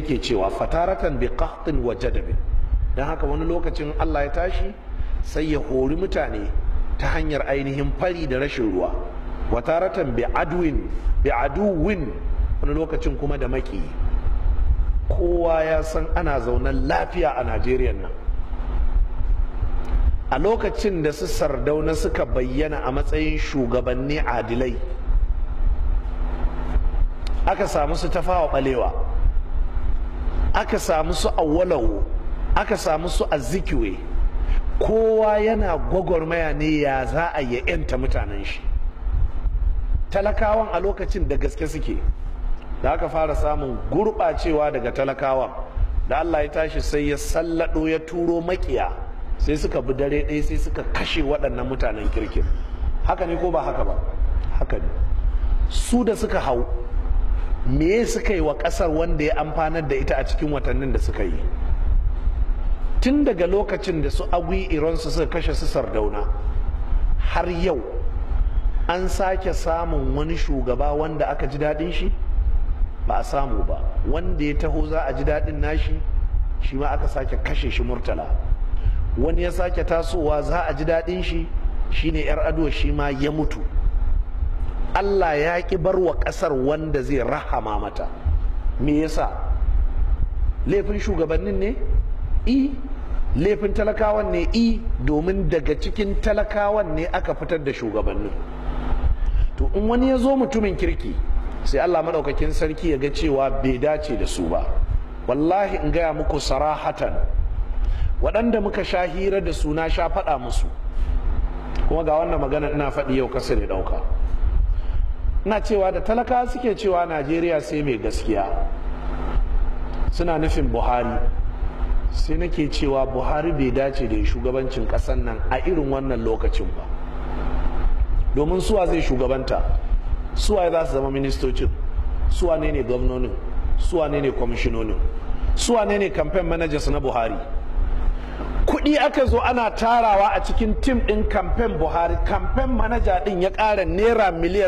Yake cewa fataratan bi qahtin wa jadabin. Dan haka wani lokacin Allah ya tashi sai ya hori mutane ta hanyar ainihin fari da rashin ruwa. Wataratan bi adwin bi aduwin, wani lokacin kuma da maki. Kowa ya san ana zaunan lafiya a Najeriya nan. A lokacin da su Sardauna suka bayyana a matsayin shugabanni adilai, aka samu su Tafawa Balewa, aka samu su Awolowo, aka samu su Azikiwe. Kowa yana gwagwarmaya ne ya za a yi yanta mutanen shi. Talakawan a lokacin da gaske suke. Da aka fara samun gurɓacewa daga talakawan, da Allah ya tashi sai ya sallado, ya turo makiya, sai suka bi dare ɗaya sai suka kashe waɗannan mutanen kirkin. Haka ne ko ba haka ba? Haka ne. Su da suka hau, me suka yi wa ƙasar wanda ya amfanar da ita a cikin watannin da suka yi? Tun daga lokacin da su Aguiyi Ironsi suka kashe su Sardauna har yau, an sake samun wani shugaba wanda aka ji daɗin shi? Ba a samu ba. Wanda ya taho za a ji daɗin nashi, shi ma aka sake kashe shi, Murtala. Wani ya sake tasowa za a ji daɗin shi, shine Yar'adua, shi ma ya mutu. Allah ya ƙi bar wa ƙasar wanda zai rahama mata. Me yasa? Laifin shugabannin ne? I, laifin talakawan ne? I, domin daga cikin talakawan ne aka fitar da shugabannin. To, in wani ya zo mutumin kirki, sai Allah maɗaukakin sarki ya ga cewa bai dace da su ba. Wallahi, in gaya muku sarahatan, waɗanda muka sha hira da su, na sha faɗa musu, kuma ga wannan magana ina faɗi yau, kasa da ɗauka. Ina cewa da talakawa suke cewa Najeriya sai mai gaskiya, suna nufin Buhari. Sai nake cewa Buhari bai dace da shugabancin ƙasar nan a irin wannan lokacin ba. Domin suwa zai shugabanta? Suwa za su zama ministocin? Suwa ne ne gwamnonin? Suwa ne ne kwamishinonin? Suwa ne ne campaign managers na Buhari? Kuɗi aka zo ana tarawa a cikin team ɗin campaign Buhari, campaign manager ɗin ya ƙara naira miliyan